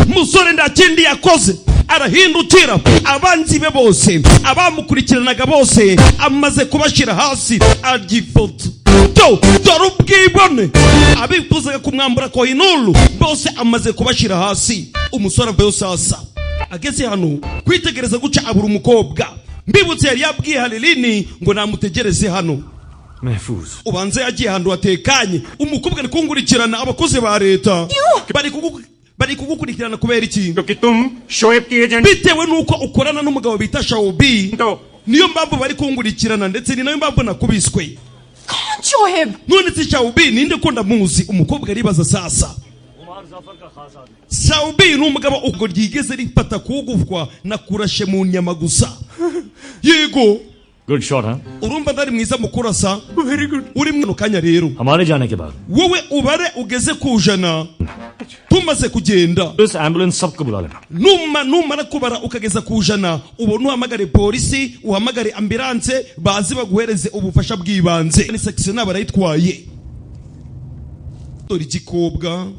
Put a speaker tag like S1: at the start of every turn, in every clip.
S1: Musore nta kindi yakoze, arahindukira. Abanzi be bose, abamukurikiranaga bose, amaze kubashyira hasi, arya ifoto. Do dore ubwibone! Abifuzaga kumwambura Kohinoor bose amaze kubashyira hasi. Umusore avayo. Sasa ageze hano kwitegereza guca, abura umukobwa. Mbibutse, yari yabwiye Harilini ngo namutegereze hano.
S2: Mahfuz.
S1: Ubanza yagiye ahantu hatekanye. Umukobwa ari kungurikirana, abakozi ba leta bari kugukurikirana kubera iki?
S3: क्योंकि तुम शोएब की agent
S1: Bitewe n'uko ukorana n'umugabo bita Shawubi,
S3: हो।
S1: Niyo mpamvu bari kungurikirana, ndetse ni nayo mpamvu nakubiswe.
S4: Shoaib.
S1: None se Shawubi ninde ko ndamuzi? Umukobwa aribaza. Sasa Shawubi ni umugabo ubwo ryigeze rifata kugufwa, nakurashe mu nyama gusa, yego.
S2: Good shot, हाँ?
S1: Urumva ndari mwiza mu kurasa?
S3: Very good.
S1: Uri mwano kanya rero.
S2: हमारे जाने के बाद
S1: Wowe ubare ugeze ku 100 tumaze kugenda.
S2: Police, ambulance, सबको बुला लेना।
S1: Numara kubara ukageza ku 100, ubone uhamagare polisi, uhamagare ambulance, baze baguhereze ubufasha bw'ibanze. Ni Saxena barayitwaye. Dore igikobwa.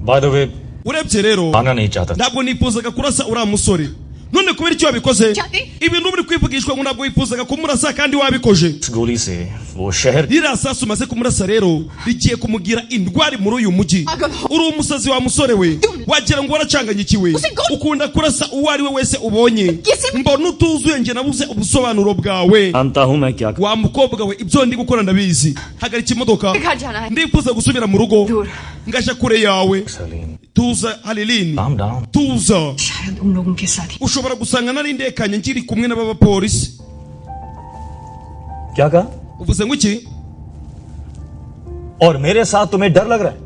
S2: By the way,
S1: Urebye rero,
S2: आना नहीं चाहता।
S1: Ntabwo nifuzaga kurasa uriya musore. None kubera icyo wabikoze?
S4: Cyane.
S1: Ibintu biri kwivugishwa ngo ntabwo wifuzaga kumurasa kandi wabikoje.
S2: इस गोली से वो शहर
S1: Ririya sasu umaze kumurasa rero rigiye kumugira indwari muri uyu mujyi. Uri umusazi wa musore we, wagira ngo waracanganyikiwe, ukunda kurasa uwo ari we wese ubonye. Mbona utuzuye, njye nabuze ubusobanuro bwawe.
S2: जानता हूं मैं क्या।
S1: Wa mukobwa we, ibyo ndi gukora ndabizi. Hagarika imodoka.
S4: घर जाना है।
S1: Ndifuza gusubira mu rugo,
S4: Dur.
S1: Ngaja kure yawe.
S2: Salim.
S1: Tuza, Haliline.
S2: Calm down.
S1: Tuza.
S4: शायद उन लोगों के साथ ही
S1: Ushobora gusanga nari ndekanye nkiri kumwe n'abapolisi.
S2: क्या कहा?
S1: Uvuze ngo iki?
S2: और मेरे साथ तुम्हें डर लग रहा है?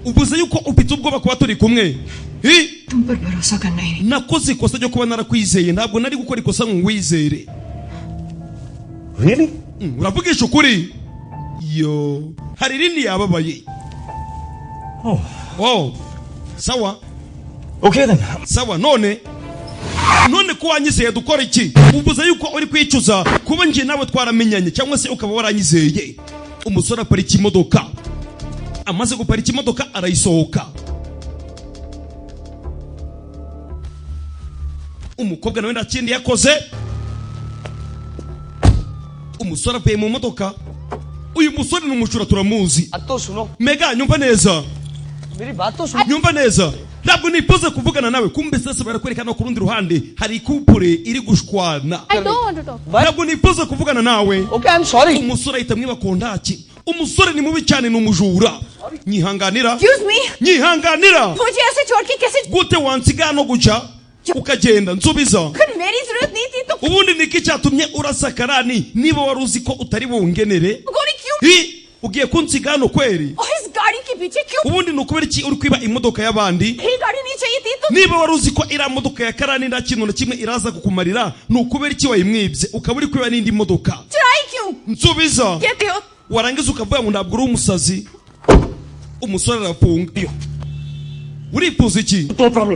S1: Uvuze yuko ufite ubwoba kuba turi kumwe? Hi?
S4: तुम पर भरोसा करना ही नहीं।
S1: Nakoze ikosa ryo kuba narakwizeye. Ntabwo nari gukora ikosa ngo ngwizere.
S2: Really?
S1: Uravugisha ukuri? Yo, hari irindi yababaye.
S2: Oh.
S1: Oh, sawa.
S2: Okay then.
S1: Sawa. None ko wanyizeye, dukora iki? Uvuze yuko uri kwicuza kuba njye nawe twaramenyanye, cyangwa se ukaba waranyizeye. Umusore aparika imodoka. Amaze guparika imodoka, arayisohoka. Umukobwa nawe nta kindi yakoze. Umusore avuye mu modoka. Uyu musore ni umujura, turamuzi.
S5: तो सुनो।
S1: Mega, nyumva neza.
S5: मेरी बात तो सुनो।
S1: Nyumva neza, ntabwo nifuza kuvugana nawe. Kumbe sasa barakwereka no ku rundi ruhande hari couple iri gushwana.
S6: I don't want to talk.
S1: Ntabwo nifuza kuvugana nawe.
S5: Okay, I am sorry.
S1: Umusore ahita amwiba kontaki. Umusore ni mubi cyane, ni umujura. Nyihanganira.
S4: Excuse me.
S1: Nyihanganira.
S4: मुझे ऐसे छोड़ के कैसे?
S1: Gute wansiga no guca ukagenda? Nsubiza.
S4: अगर मेरी जरूरत नहीं थी तो
S1: Ubundi niki cyatumye urasa Karani niba wari uzi ko utari bungenere?
S4: गोली क्यों?
S1: Hi, ugiye kunsiga hano kweri?
S4: और इस गाड़ी के पीछे क्यों?
S1: Ubundi ni ukubera iki uri kwiba imodoka y'abandi?
S4: ये गाड़ी नहीं चाहिए थी तो
S1: Niba wari uzi ko iriya modoka ya Karani nta kintu na kimwe iraza kukumarira, ni ukubera iki wayimwibye, ukaba uri kwiba n'indi modoka?
S4: चुराई क्यों?
S1: Nsubiza.
S4: कहते हो?
S1: Warangiza ukavuga ngo ntabwo uri umusazi. Umusore arafunga. Urifuza iki?
S2: तो problem.